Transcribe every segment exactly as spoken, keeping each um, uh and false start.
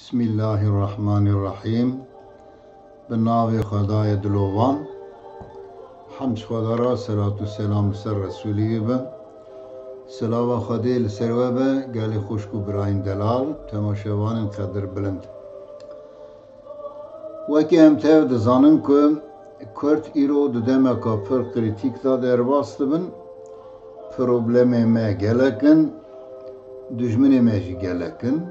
Bismillahirrahmanirrahîm. Bi navê Xwedayê dilovan. Hemd ji Xweda re, selat û selam li ser Resûlî wî bin. Silava Xwedê li ser we be, gelê xwişk û birayên delal, temaşevanên qedirbilind. Wekî em tev dizanin ku Kurd îro di demeka pir krîtîk de derbas dibin. Problemê me gelek in, dijminê me jî gelek in.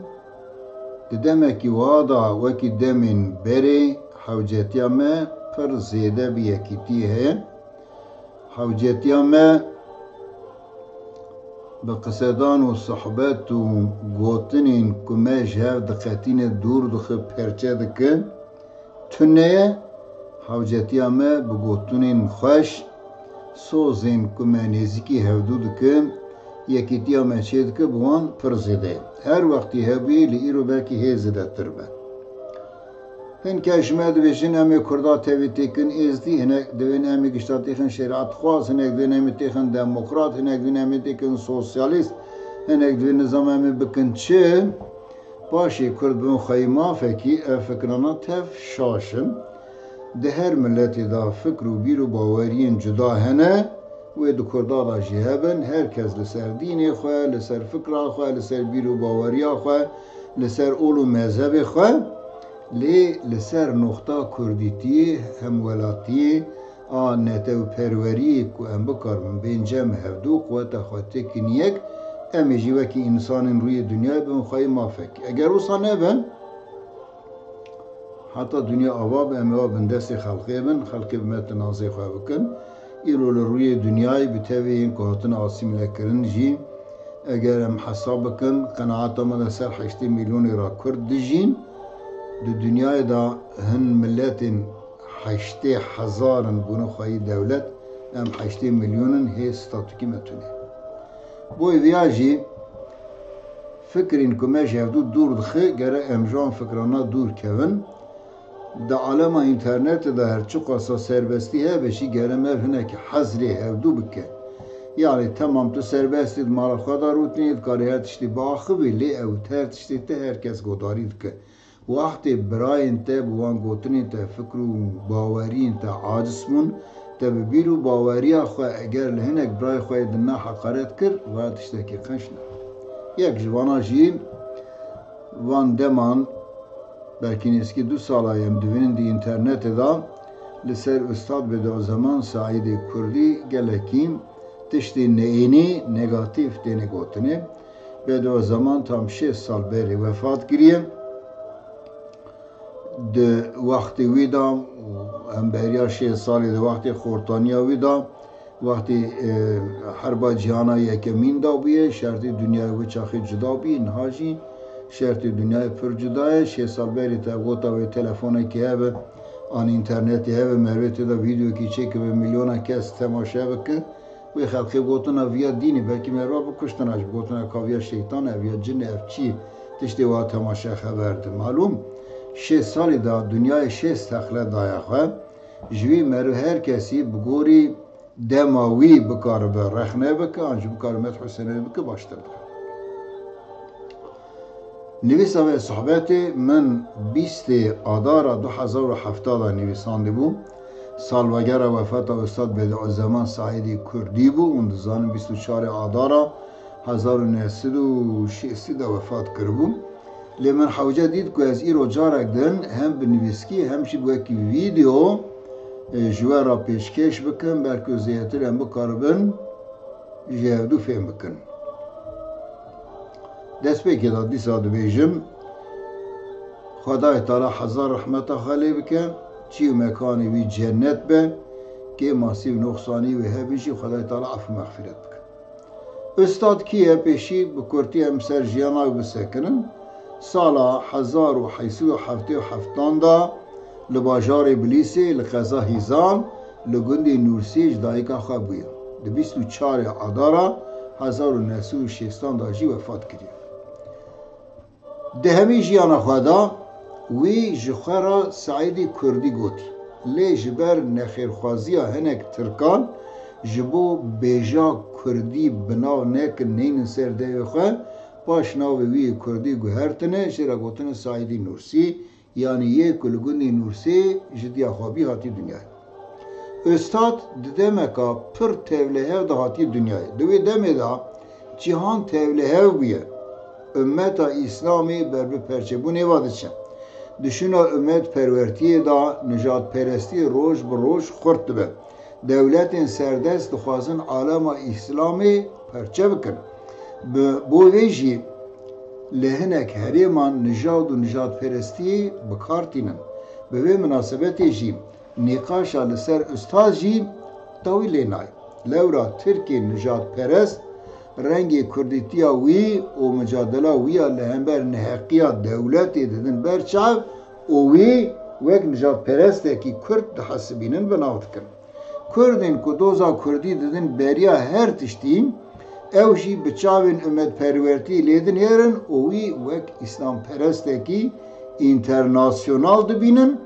Di demekî wiha de wekî demên berê hewcetiya me pir zêde bi yekîtiyê heye. Hewcetiya me bi qisedan û sohbet û gotinên ku me ji hev diqetîne dûr dixe, perçe dike, tune ye. Hewcetiya me bi gotinên xweş, sozên ku me nêzîkî hevdû dike, yekîtiya me çêdike, bi wan pir zêde ye. Her wextî hebûyî, li îro belkî hê zêdetir be. Hin kes ji me dibêjin, em ê Kurda tevî têkin êzdî, hinek divên em ê gişta têxin şerîetxwaz, hinek divên em ê têxin demokrat, hinek divên em ê têkin sosyalîst, hinek divên nizam em ê bikin çi? Paşê Kurd bin xweyî mafekî, ev fikrana tev şaş in. Di her miletê de fikr û bîr û baweriyên cuda hene, wê di Kurda de jî hebin, her kes li ser dînê xwe, li ser fikra xwe, li ser bîr û baweriya xwe, li ser ol û mezhebê xwe, lê li ser noxta kurdîtiyê, hemwelatiyê, a netewperweriyê ku em bikaribin bên cem hevdû, quweta xwe têkin yek, em ê jî wekî însanên rûyê dinyayê bibin xweyî mafek. Eger wisa nebin, heta dinya ava be, em ê wa bin destê xelqê bin, xelqê bi me tinazê xwe bikin. Îro li rûyê dinyayê bi tevî yên ku hatin asîmlekirin jî, eger em hesab bikin, qenaeta me de ser heştê milyonê re Kurd dijîn. Di dinyayê de hin miletên heştê hezar in bûne xweyî dewlet, em heştê milyon in, hê statûkî me tune. Bo vêya jî fikrên ku me ji hevdû dûr dixe, gere em ji wan fikrana dûr kevin. Di alema înternetê de her çiqasa serbestî hebe jî, gere me hinekî hezrê hevdû bike. Yanî temam tu serbest î, di mala xwe de rûtinî, dikarî her tiştî biaxivî, lê ew her tiştê te her kes godarî dike. Wextê birayên te bi wan gotinên te, fikr û baweriyên te aciz bûn, te bi bîr û baweriya xwe eger li hinek birayê xwe yê din ne heqaret kir, va tiştekî qenc ne. Yek ji vana jî van deman, belkî nêzîkî du sala ye em dibînin di înternetê de, li ser Ustad Bediüzzeman Saîdê Kurdî gelekî tiştên neyênî, negatîf têne gotinê. Bediüzzeman tam şêst sal berê wefat kiriye. Di wextê wî de, em beriya şêst salê di wextê xortaniya wî de, wextê, e, Herba Cîhana Yekemîn de bûye, şertê dinyayê wê çaxê cuda bûye, niha jî şertê dinyayê pir cuda ye. Şêst sal berê te gota wê telefonekê hebe, an înternetê hebe, merivê tê de vîdeokî çêkibe, milyona kes temaşe bike. Wê xelkê gotina viya dînî, belkî meriva bikuştina ji gotina ka viya şeytan e, viya cin e, ev çi ye? Tiştê wa temaşe xeber di. Malûm, şêst salî da dinyayê şêst texle daye xwe. Ji wî meriv her kesî bi gorî dema wî bikaribe rexne bike, an jî bikaribe medh Husênê bike, baştir dibe. Nivîsa vê sohbetê min bîstê Adara du hezar û hefta de nivîsandibû. Salvegera wefata Ustad Bediüzzeman Saîdî Kurdî bû. Hûn dizanin bîst û çarê Adara hezar û neh sed û şêstî de wefat kiribû. Lê min hewce dît ku ez îro carek din hem bi nivîskî hem jî bi wekî vîdeo, e, ji we re pêşkêş bikim, belkî zêdetir em bikaribin ji hevdû fêm bikin. Destpêkê de dîsa dibêjim, Xwedayê Teala hezar rehmeta xwe lê bike, çî û mekanê wî cennet be, kê masî û noxsanî wê hebin jî Xwedayê Teala af û mexfîret bike. Ustad kî ye? Pêşî bi kurtî em ser jiyana wî bisekinin. Sala hezar û heyt sed û heftê û heftan de li bajarê Bilîsê, li qeza Hîzan, li gundê Nûrsê ji dayika xwe bûye. Di bîst û çarê Adara hezar û neh sed û şêstan de jî wefat kiriye. Di hemî jiyana xwe de wî ji xwe re Seîdî Kurdî gotî. Lê ji ber nexêrxwaziya hinek Tirkan, ji bo bêja Kurdî bi nav nekin, neynin ser devê xwe, paş navê wî yê kurdî guhertine, jê re gotine Saîdî Nûrsî, yanî yê ku li gundê Nûrsê ji diya xwe bî hatî dinyayê. Ustad di demeka pir tevlihev de hatiye dinyayê. Di wê demê de cîhan tevlihev bûye. Ummeta Îslamê ber bi perçebûnê ve diçe. Dişûna ummetperwertiyê de nijadperestî roj bi roj xurt dibe. Dewletên serdest dixwazin alema Îslamê perçe bikin. Bi bo vê jî li hinek herêman nijad û nijadperestî bi kar tînin. Bi vê minasebetê jî nîqaşa li ser ustad jî dawî lê nayê. Lewra Tirkê nijadperest rengê kurdîtiya wî û micadela wî ya li hember neheqiya dewletê didin ber çav û wî wek nijadperestekî kurd dihesibînin, bi nav dikin. Kurdên ku doza kurdî didin beriya her tiştî, ew jî bi çavên umetperwertî lê dinêrin û wî wek îslamperestekî înternasyonal dibînin.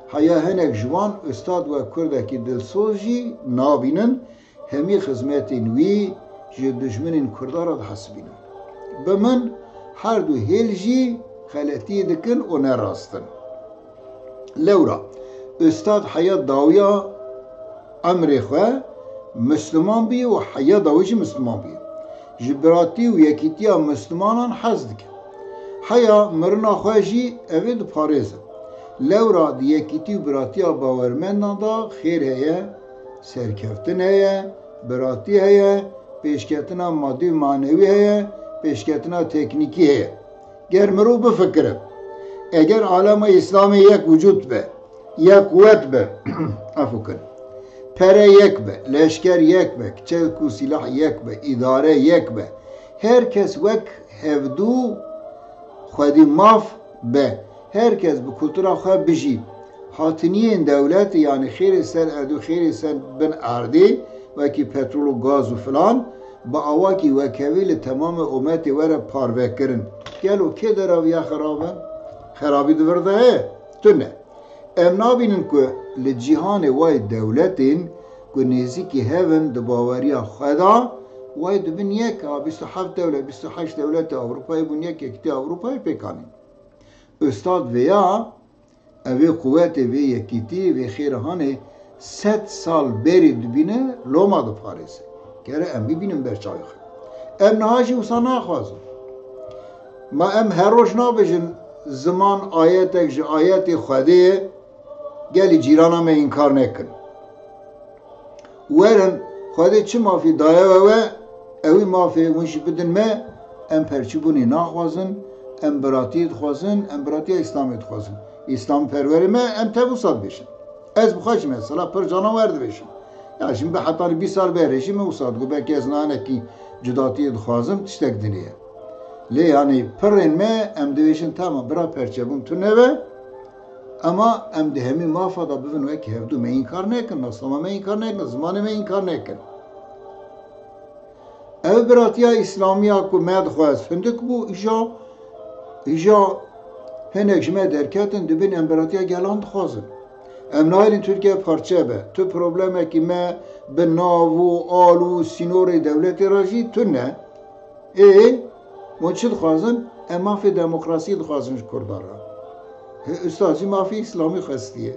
Heya hinek ji wan ustad wek kurdekî dilsoz jî nabînin, hemî xizmetên wî ji dijminên kurdan re dihesibînin. Bi min her du hêl jî xeletiyê dikin û ne rast in. Lewra, ustad heya dawiya emrê xwe Misliman bûye û heya dawî jî Misliman bûye. Ji biratî û yekîtiya Mislimanan hez dike. Heya mirina xwe jî ev ê diparêze. Lewra di yekîtî û biratiya bawermendan de xêr heye, serkeftin heye, biratî heye, pêşketina madî û manewî heye, pêşketina teknîkî heye. Ger mirov bifikire, eger alema Îslamê yek wicûd be, yek quwet be, efû kin, pere yek be, leşker yek be, çek û sîlah yek be, îdare yek be, her kes wek hevdû xwedî maf be, her kes bi kultura xwe bijî. Hatiniyên dewletê, yanî xêrê ser erdê û xêrê ser bin erdê, wekî petrol û gaz û filan, bi awakî wekhevî li temamê ometê were parvekirin. Gelo kê dera vî ya xerab e? Xerabî di vir de heye? Tune. Em nabînin ku li cîhanê wayê dewletên ku nêzîkî hev in di baweriya xwe de, wayê dibin yek, a bîst û heft dewlet, bîst û heşt dewletê Ewropayê bûn yek, Yekîtiya Ewropayê pêk anîn. Ustad vêya, ev ê quwetê, vê yekîtî, vê xêra hanê sed sal berî dibîne, loma diparêze. Gere em bibînin ber çavê xwe. Em niha jî wisa naxwazin. Ma em her roj nabêjin ziman ayetek ji ayetê Xwedê ye, gelî cîrana me înkar nekin. Werin, Xwedê çi mafî daye we, we, ewî mafê hûn jî bidin me, em perçîbûnê naxwazin, em biratiyê dixwazin, em biratiya Îslamê dixwazin. Îslamperwerê me, em tev wisa dibêjin. Ez bi xwe jî mesela pir cana wer dibêjim. Ya jî min bi hetanî bîst sal berê jî min wisa digot, belkî ez nanekî cudatiyê dixwazim, tiştek dinê ye. Lê yanî pirên me, em dibêjin, tamam, bira perçebûn tune be, ema em di hemî mafa de bibin wek hevdû. Me înkar nekin, nasnama me înkar nekin, zimanê me înkar nekin. Ev biratiya Îslamiya ku me dixwest hindik bû, îja, îja hinek ji me derketin, dibin em biratiya gelan dixwazin. Em nayêlin Tirkiye parçe be. Tu problemekî me bi nav û al û sînorê dewletê re jî tune. Ê, hûn çi dixwazin? Em mafê demokrasiyê dixwazin ji Kurdan re. Hê, usta jî mafê Îslamî xwestiye.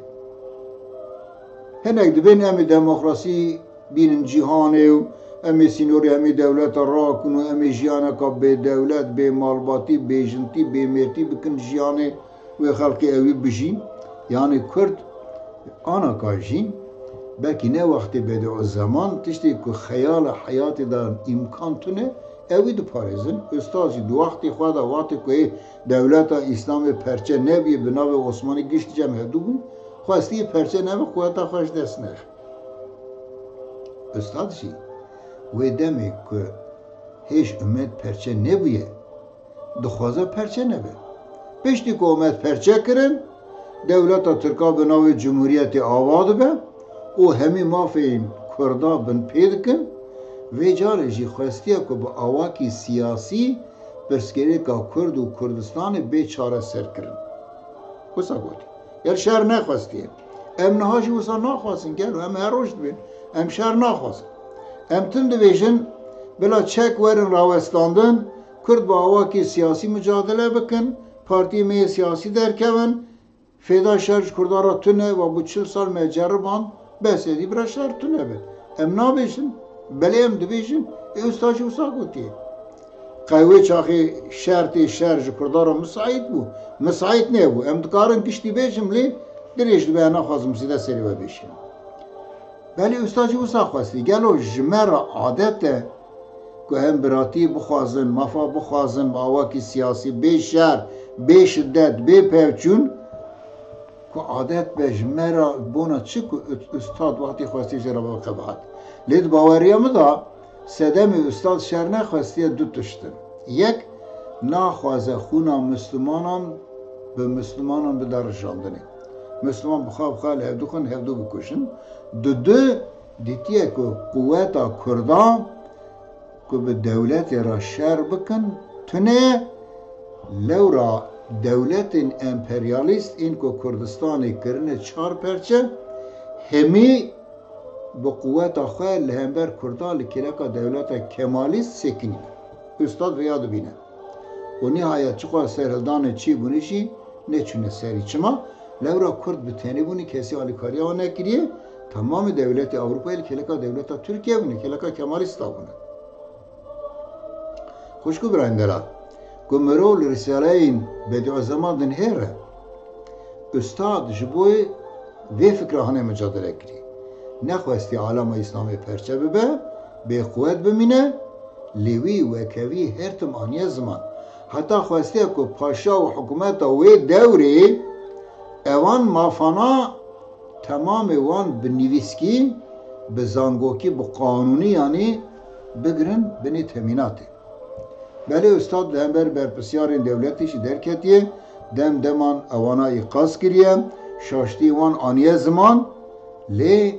Hinek dibên em ê demokrasî bînin cîhanê û em ê sînorê hemî dewleta rakin û em ê jiyaneka bê dewlet, bê malbatî, bê jintî, bê mêrtî bikin jiyanê wê xelkê ewî bijîn. Yanî Kurd anaka jî belkî ne wextê Bedîuzzeman, tiştê ku xeyala heyatê de îmkan tune, ewî diparêzin. Ustad jî di wextê xwe de, wextê ku ê dewleta Îslamê perçe nebûye, bi navê Osmanî gişt cem hevdû bûn, xwestiye perçe nebe, quweta xwe ji dest nexe. Ustad jî wê demê ku hêj umet perçe nebûye, dixwaze perçe nebe. Piştî ku umet perçe kirin, dewleta Tirka bi navê Cumhuriyetê ava dibe û hemî mafên Kurda binpê dikin. Vê carê jî xwestiye ku bi awakî siyasî pirsgirêka Kurd û Kurdistanê bê çareserkirin. Wisa got. Ger şer nexwestiye. Em niha jî wisa naxwazin, gelo em her roj dibên. Em şer naxwazin. Em tim dibêjin, bila çek werin rawestandin, Kurd bi awakî siyasî micadele bikin, partiyê me yê siyasî derkevin, fêda şer ji Kurdan re tune, we bû çil sal me ceriband, bes êdî bira şer tune be. Em nabêjin, belê em dibêjin, ê usta jî wisa gotiye. Qey wê çaxê şertê şer ji Kurdan re misaît bû, misaît nebû. Em dikarin giştî bêjim lê dirêj dibe, naxwazim zêde serê we bêşînim. Belê usta jî wisa xwestî. Gelo ji me re adet e ku em biratî bixwazin, mafa bixwazin, bi awakî siyasî, bê şer, bê şidet, bê pevçûn, ku adet be ji me re bona çi ku ustad wextî xwestî jê re bibe qebaet. Lê di baweriya min de sedemê ustad şer nexwestiye du tişt in. Yek, naxwaze xûna mislimanan bi mislimanan bide rijandinê. Misliman bi xwe bi xwe li hevdû xin, hevdû bikujin. Di du, dîtiye ku quweta Kurdan ku bi dewletê re şer bikin, tune ye. Lewra dewletên emperyalîst ên ku Kurdistanê kirine çar perçe, hemî bi quweta xwe li hember Kurda li kêleka dewleta Kemalîst sekinîne. Ustad vêya dibîne. Û nihayet çiqas serhildanê çêbûne jî neçûne serî. Çima? Lewra Kurd bi tenê bûne, kesî alîkariya wan nekiriye, temamê dewletê Ewropayê li kêleka dewleta Tirkiye bûne, kêleka Kemalîsta bûne. Xwişk û birayên delal, ku mirov li risaleyên Bedîuzeman dinihêre, ustad ji bo vê fikra hane micadele kirî. Nexwestî alema Îslamê perçe bibe, bêquwet bimîne, lê wî wekevî her tim aniye ziman. Heta xwestiye ku paşa û hikûmeta wê dewrê ewan mafana temamê wan bi nivîskî, bi zangokî, bi qanûnî yanî bigirin binê temînatê. Belê ustad li hember berpirsiyarên dewletê jî derketiye, dem deman ewana îqaz kiriye, şaştiyê wan aniye ziman, lê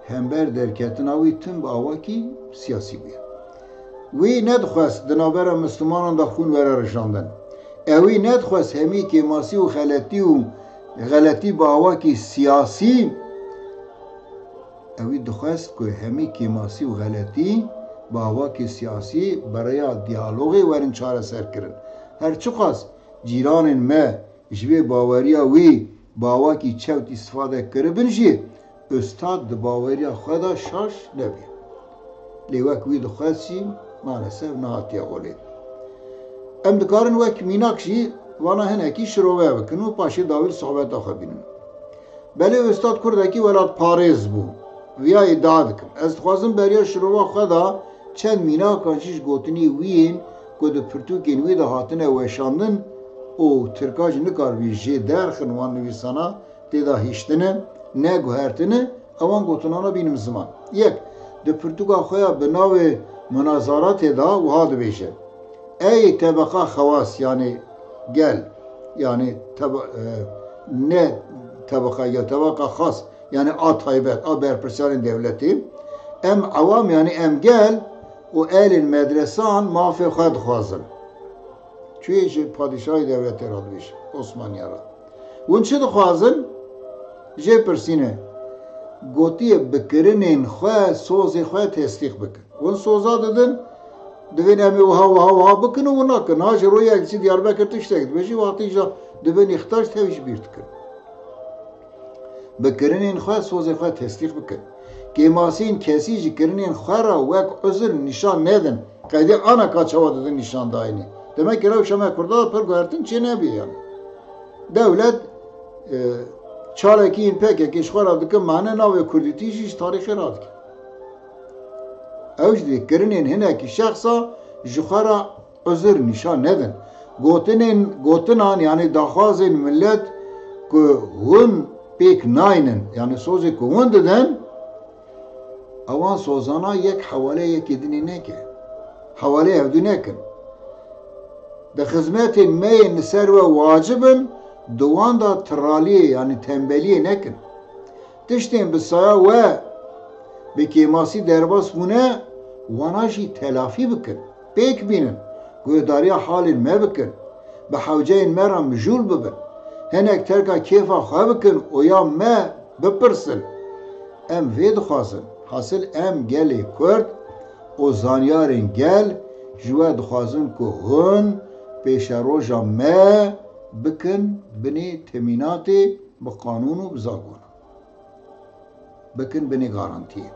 hember derketina wî tim bi awakî siyasî bûye. Wî nedixwest di navbera Mislimanan de xûn were rijandin. Ewî nedixwest hemî kêmasî û xeletî û xeletî bi awakî siyasî, ewî dixwest ku hemî kêmasî û xeletî bi awakî siyasî bi rêya diyalogê werin çareser kirin. Her çiqas cîranên me ji vê baweriya wî bi awakî çewt îstifade kiribin jî, ustad di baweriya xwe de şaş nebûye. Lê wek wî dixwest jî, maalesef nehatiye holê. Em dikarin wek mînak jî vana hinekî şirove bikin û paşê dawî li sohbeta xwe bînin. Belê ustad kurdekî welatparêz bû. Viya îdia dikim. Ez dixwazim beriya şirova xwe de çend mînakan jî ji gotinê wî yên ku di pirtûkên wî de hatine weşandin û tirka jî nikaribî jê derxin wan nivîsana tê de hiştine, neguhertine, ewan gotinana bînim ziman. Yek, di pirtûka xwe ya bi navê Munazaratê de wiha dibêje: Ey tebeqa xewas, yanî gel, yanî tebe-, e, ne tebeqa gel, tebeqa xas, yanî a taybet, a berpirsiyarên dewletê. Em ewam, yanî em gel û elên medresan mafê xwe dixwazin. Çûyê ji padîşahê dewletê re dibêje, Osmaniya re. Hûn çi dixwazin? Jê pirsîne. Gotiye, bi kirinên xwe, sozê xwe tesdîq bikin. Hûn soza didin, divên em ê wiha, wiha, wiha bikin û hûn nakin. Ha ji royek çi Diyarbekir tiştek dibêjî, wextî ja dibin îxtar ji tevî ji bîr dikin. Bi kirinên xwe sozê xwe tesdîq bikin. Kêmasiyên kesî ji kirinên xwe re wek uzir nîşan nedin. Qeydê aneka çawa didin nîşandayînê. Demek ki rewşa me Kurda pir guhertin çê nebî yanî. Dewlet, e, çalekî yên P K K ji xwe re dike mane, navê kurdîtî jî ji tarîxê radike. Ew jî dê kirinên hinekî şexsa ji xwe re uzir nîşan nedin. Gotinên, gotinan, yanî daxwazên milet ku hûn pêk naynin, yanî sozê ku hûn didin, ewan sozana yek hewalê yekê dinê neke. Hewalê hevdû nekin. Di xizmetên me yên li ser we wacib in, di wan de tiraliyê, yanî tembeliyê nekin. Tiştên bi saya we bi kêmasî derbas bûne, wana jî telafî bikin. Pêk bînin, guhdariya halên me bikin. Bi hewceyên me re mijûl bibin. Hinek terka kêfa xwe bikin û ya me bipirsin. Em vê dixwazin. Hasil em gelê Kurd û zanyarên gel Ji we dixwazin ku hûn pêşeroja me bikin binê temînatê bi qanûn û bi zakon. Bikin binê garantiyê.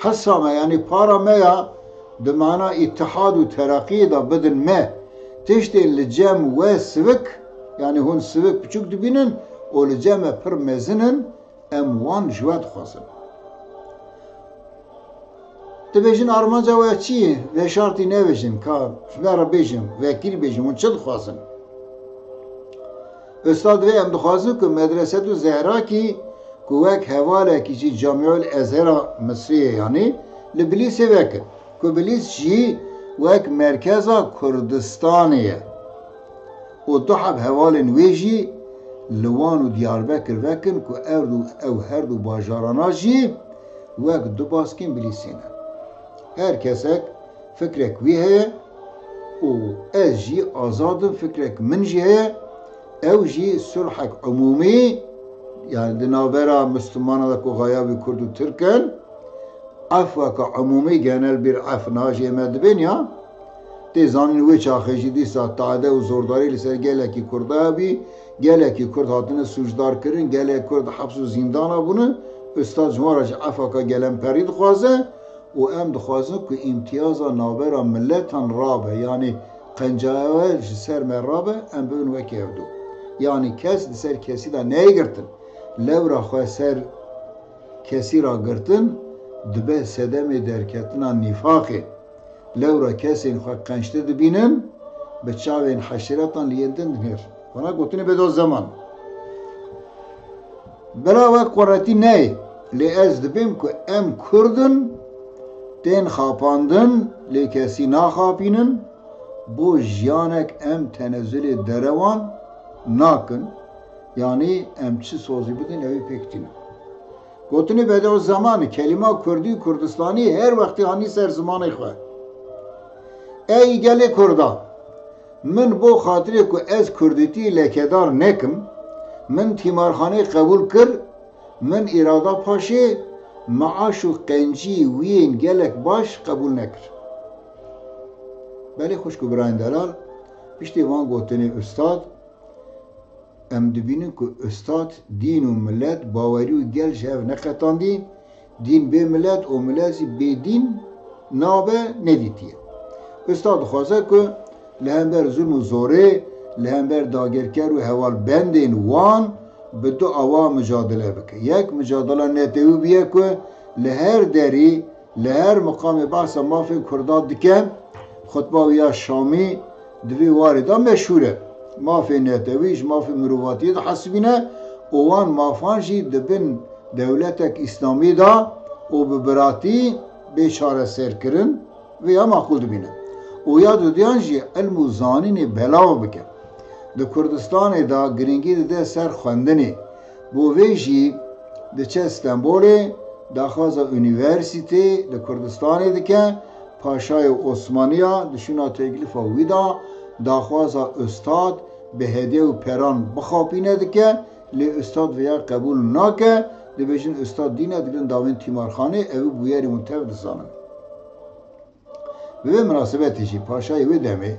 Hisa me, yanî para me ya di mana îtihad û tereqiyê de bidin me. Tiştên li cem we sivik, yanî hûn sivik piçûk dibînin û li cem me pir mezin in, em wan ji we dixwazin. Dibêjin armanca we çi ye? Veşartî nebêjin, ka ji me re bêjin, vekirî bêjin, hûn çi dixwazin? Usta divê em dixwazin ku Medresetu Zehrakî ku wek hevalekî jî Camîul Ezhera Misriyê yanî li Bilîsê vekin, ku Bilîs jî wek merkeza Kurdistanê ye û du heb hevalên wê jî li Wan û Diyarbekir vekin ku ew du, ew her du bajarana jî wek du baskên Bilîsê ne. Her kesek fikrek wî heye û ez jî azad im, fikrek min jî heye. Ew jî sulhek umûmî, yani di navbera Mislimanan de ku xayabî Kurd û Tirk in, efweke umûmî, genel bir af, niha jî me dibên ya. Tê zanîn wê çaxê jî dîsa tade û zordarî li ser gelekî Kurda bî, gelekî Kurd hatine sûcdar kirin, gelek Kurd heps û zîndana bûne. Usta ji wan re jî efaka gelemperî dixwaze û em dixwazin ku îmtiyaza navbera miletan rabe, yanî qencaya we ji ser me rabe, em bibin wekî ev du. Yanî kes li ser kesî de neyê girtin. Lewra xwe ser kesî ra girtin, dibe sedemê derketina nîfaqê. Lewra kesên xwe qençte dibînin, bi çavên heşeretan li yên din dinêrin. Wana gotinê Bediüzzeman. Bila we quretî neyê, lê ez dibêm ku em Kurd in, tên xapandin, lê kesî naxapînin, bo jiyanek em tenezulê derewan nakin, yanî em çi sozî bidin, ew ê pêk tînin. Gotinê Bediüzzemanê, kelîma kurdî û kurdistanî her wextî hanî ser zimanê xwe. Ey gelê Kurda, min bo xatirê ku ez kurdîtî lekedar nekim, min tîmarxanê qebûl kir, min Îrada Paşê meaş û qencî wî yên gelek baş qebûl nekir. Belê xwişk û birayên delal, piştî van gotinê ustad, em dibînin ku ustad dîn û milet, bawerî û gel ji hev neqetandî, dîn bê milet û milet jî bê dîn nabe nedîtiye. Ustad dixwaze ku li hember zulm û zorê, li hember dagirker û hevalbendên wan bi du awa micadele bike. Yek, micadela netewî bûye ku li her derî, li her miqamê behsa mafên Kurda dike, xutba wî ya Şamî di vê warê de meşhûr e. Mafê netewî ji mafê mirovatiyê dihesibîne û wan mafan jî di bin dewletek îslamî de û bi biratî bê çareserkirin, vê ya maqûl dibîne. Û ya dudiyan jî ilm û zanînê belav bike. Di Kurdistanê de girîngî dide ser xwendinê. Bo vê jî diçe Stenbolê, daxwaza unîversîtê li Kurdistanê dike. Paşayê Osmaniya di şûna teklîfa wî de daxwaza ustad bi hediye û peran bixapîne dike, lê ustad vêya qebûl nake, dibêjin ustad dîn e, digirin davên tîmarxanê, ew ê bûyerê hûn tev dizanin. Bi vê minasebetê jî paşayê wê demê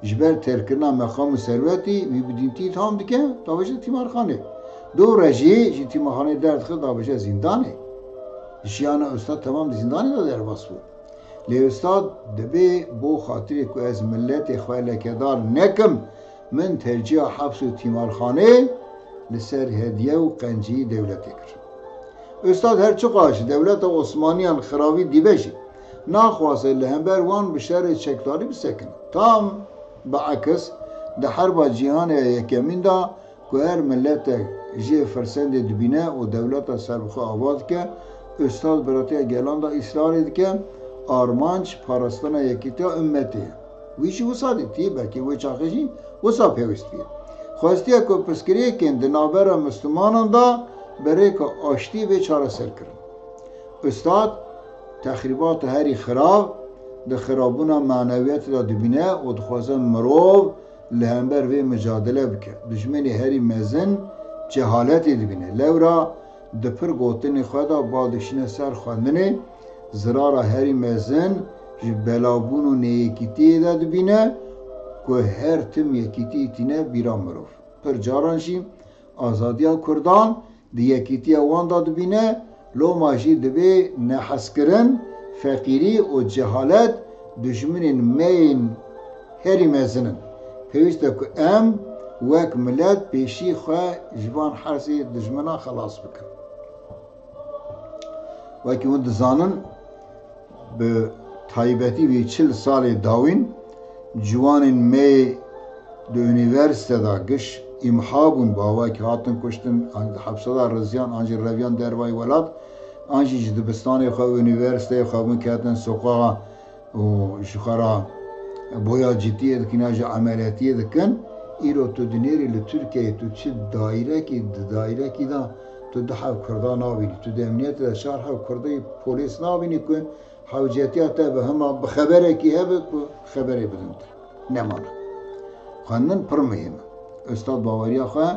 ji ber terkkirina meqam û serwetî wî bi dîntî îtham dike, davêje tîmarxanê. Dû re jî ji tîmarxanê derdixe, davêje zîndanê. Jiyana ustad temam di zîndanê de derbas bû. Lê ustad dibê bo xatirê ku ez miletê xwe lekedar nekim, min tercîha heps û tîmarxanê li ser hediye û qenciyî dewletê kir. Ustad her çiqas ji dewleta Osmaniyan xiravî dîbe jî, naxwaze li hember wan bi şerê çekdarî bisekine. Tam biekis, di Herba Cîhanê ya Yekemîn de ku her miletek jê firsendê dibîne û dewleta serbixwe ava dike, Ustad biratiya gelan de îsrarê dike, armanc parastina yekîtiya ummetê ye. Wî jî wisa dîtî, belkî wê çaxê jî wisa pêwîst bî. Xwestiye ku pirsgirêkên di navbera Mislimanan de bi rêka aştî bê çareserkirin. Ustad texrîbata herî xirab di xirabûna manewiyetê de dibîne û dixwaze mirov li hember vê micadele bike. Dijminê herî mezin cehaletê dibîne. Lewra di pir gotinê xwe de bal dikişîne ser xwendinê, zirara herî mezin ji belabûn û neyekîtiyê de dibîne ku her tim yekîtî tîne bîra mirov. Pir caran jî azadiya Kurdan di yekîtiya wan de dibîne, loma jî dibê nehezkirin, feqîrî û cehalet dijminên me yên herî mezin in. Pêwîst e ku em wek milet pêşî xwe ji van hersê dijmina xelas bikin. Wekî hûn dizanin, bi taybetî vê çil salê dawîn ciwanên me yê di unîversîte de giş îmha bûn, bi awayekî hatin kuştin, an di hepse de riziyan, an jî reviyan dervayî welat, an jî ji dibistanê xwe û unîversîteyê xwe bûn ketin soqaxa û ji xwe re boya cîtiyê dikin ya jî emeliyetiyê dikin. Îro tu dinêrî li Tirkiyeyê tu çi dairekî, di dairekî de tu du heb Kurda nabînî. Tu di emniyetê de çar heb Kurdê polês nabînî ku hewcetiya te bi hema bi xeberekî hebe ku xeberê bidin te. Nemane. Xwendin pir muhîm e. Ustad baweriya xwe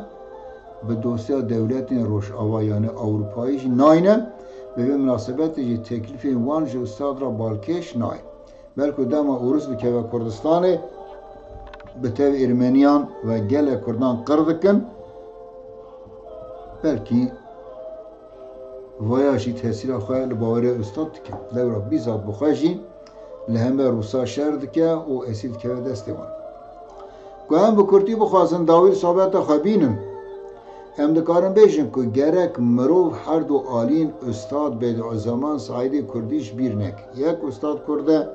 bi dosya dewletên Rojava, yani Ewropayî jî nayne, bi vê minasebetê jî teklîfên wan ji ustad re balkêş nayê. Belku dema Ûris bikeve Kurdistanê, bi tev Ermeniyan ve gelek Kurdan qir dikin, belkî vaya jî tesîra xwe li baweriya ustad dike. Lewra bîzat bi xwe jî li hember Rûsa şer dike û esîr dikeve destê wan. Ku em bi kurtî bixwazin dawî li sohbeta xwe bînin, em dikarin bêjin ku gerek mirov her du aliyên Ustad Bediüzzaman Saîdê Kurdî ji bîr neke. Yek Ustad Kurd e,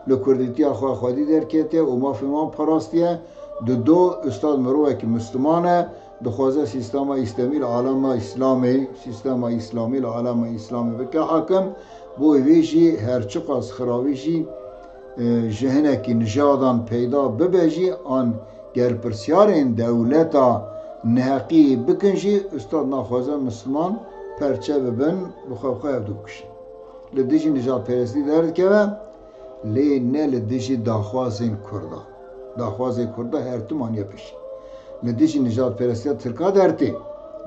li kurdîtiya xwe xwedî derketiye û mafên wan parastiye. Di do Ustad mirovekî Misliman e, dixwaze sîstema îslamî li alema Îslamê, sîstema îslamî li alema Îslamê bike hakim. Bo vê jî her çiqas xiravî jî, e, ji hinekî nijadan peyda bibe jî, an ger pirsyarên dewleta neheqî bikin jî, Ustad naxwaze Misliman perçe bibin, bi xwe bi xwe hevdu bikişin. Li dijî nijadperestî derdikeve, lê ne li dijî daxwazên Kurda. Daxwazê Kurda her tim aniye pêşî. Li dijî nijadperestiya Tirka dertê.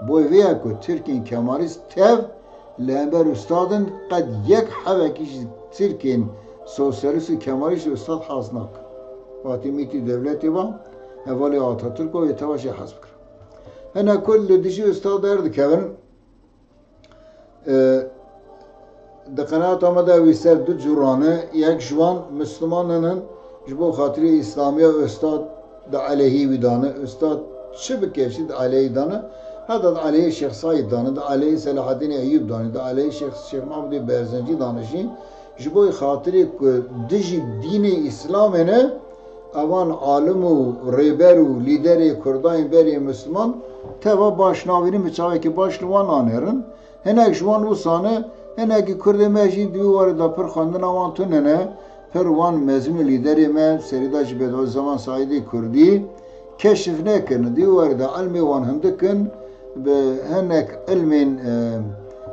Boy vê ye ku Tirkên Kemalîst tev li hember Ustad in, qet yek hebekî ji Tirkên sosyalîst û Kemalîst ji Ustad hez nakin. Fatî Mîtî dewletê va, hevalê Atatürk û wê teva jê hez bikirin. Hinek ku li dijî Ustad derdikevin, e, di qenaeta me de wî ser du cûran e. Yek ji wan Misliman in, ji bo xatirê Îslamiya Ustad di eleyhê wî dane. Ustad çi bike jî di eleyhê dane. Heta di eleyhê Şêx Seîd dane, di eleyhê Selahaddînê Eyûb dane, di eleyhê Şêx, Şêx Mehmudê Berzencî dane jî. Ji bo xatirê ku dijî dînê Îslamê ne, evan alim û rêber û lîderê Kurdan berê Misliman teva baş nabînin, bi çavekî baş li wan nanêrin. Hinek ji wan wisa ne, hinekî Kurdê me jî di wî warê de pir xwendina wan tune ne, pir wan mezin û lîderê me, serî de jî Bediüzzaman Saîdê Kurdî, keşif nekirin. Di wî warê de ilmê wan hindik in, bi hinek ilmên, e,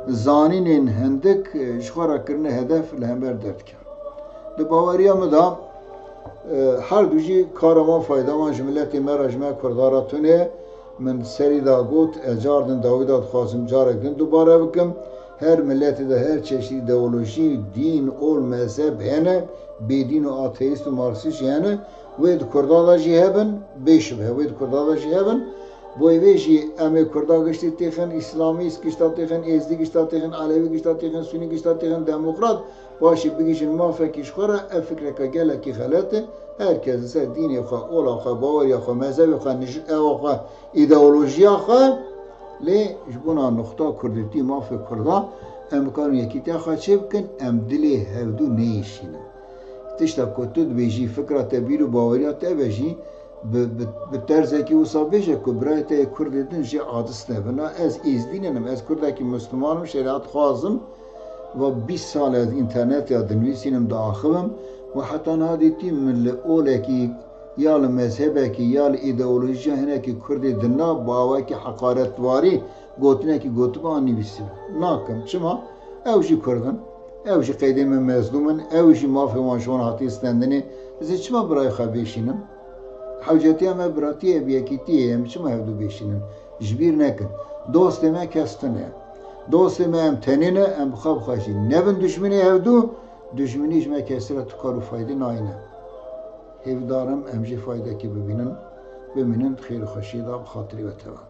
zanînên hindik, e, ji xwe re kirine hedef, li hember derdikevin. Di baweriya min de, e, her du jî kara wan, fayda wan ji miletê me re, ji me Kurda re tune. Min serî de got, ez cardin dawî de dixwazim carek din dubare bikim. Her miletê de her çeşît îdeolojî, dîn, ol, mezheb hene, bêdîn û ateîst û marksîst jî hene. Wê di Kurda de jî hebin, bêşibhe, wê di Kurda de jî hebin. Boy vê jî em ê Kurda giştî têxin, Îslamîst gişta têxin, Êzdî gişta têxin, Elewî gişta têxin, Sunî gişta têxin, demokrat, paşê bigihîjin mafekî ji xwe re, ev fikreke gelekî xelet e. Her kes li ser dînê xwe, ola xwe, baweriya xwe, mezhebê xwe, nij-, ewa xwe, îdeolojiya xwe, lê ji bona nuqta kurdîtî, mafê Kurda, em bikarin yekîtiya xwe çêbikin, em dilê hevdû neyêşînin. Tişta ku tu dibêjî, fikra te, bîr û baweriya te be jî, bi, bi, bi terzekî wisa bêje ku birayê te yê Kurdê din jê aciz nebin. Na ez Êzdî nînim, ez Kurdekî Misliman im, şerîet xwaz im. Va bîst sal ez înternetê ya dinivîsînim, diaxivim. Û heta niha dîtî min li olekî ya li mezhebekî ya li îdeolojiya hinekî Kurdê din na bi awayekî heqaretwarî gotinekî gotibe an nivîsibe. Nakim. Çima? Ew jî Kurd in. Ew jî qeydê me mezlûm in. Ew jî mafê wan ji wan hatiye stendinê. Ez ê çima birayê xwe bêşînim? Hewcetiya me biratî ye, bi yekîtî ye. Em çima hevdû bêşînin? Ji bîr nekin. Dostê me kes tune ye. Dostê me em tenê ne, em bi xwe bi xwe jî nebin dijminê hevdû. Dijminî ji me kesî re tu kar û fayde nayîne. Hêvdar im em jî faydekî bibînin, bimînin di xêr û xweşiyê de bi xatirî we teva.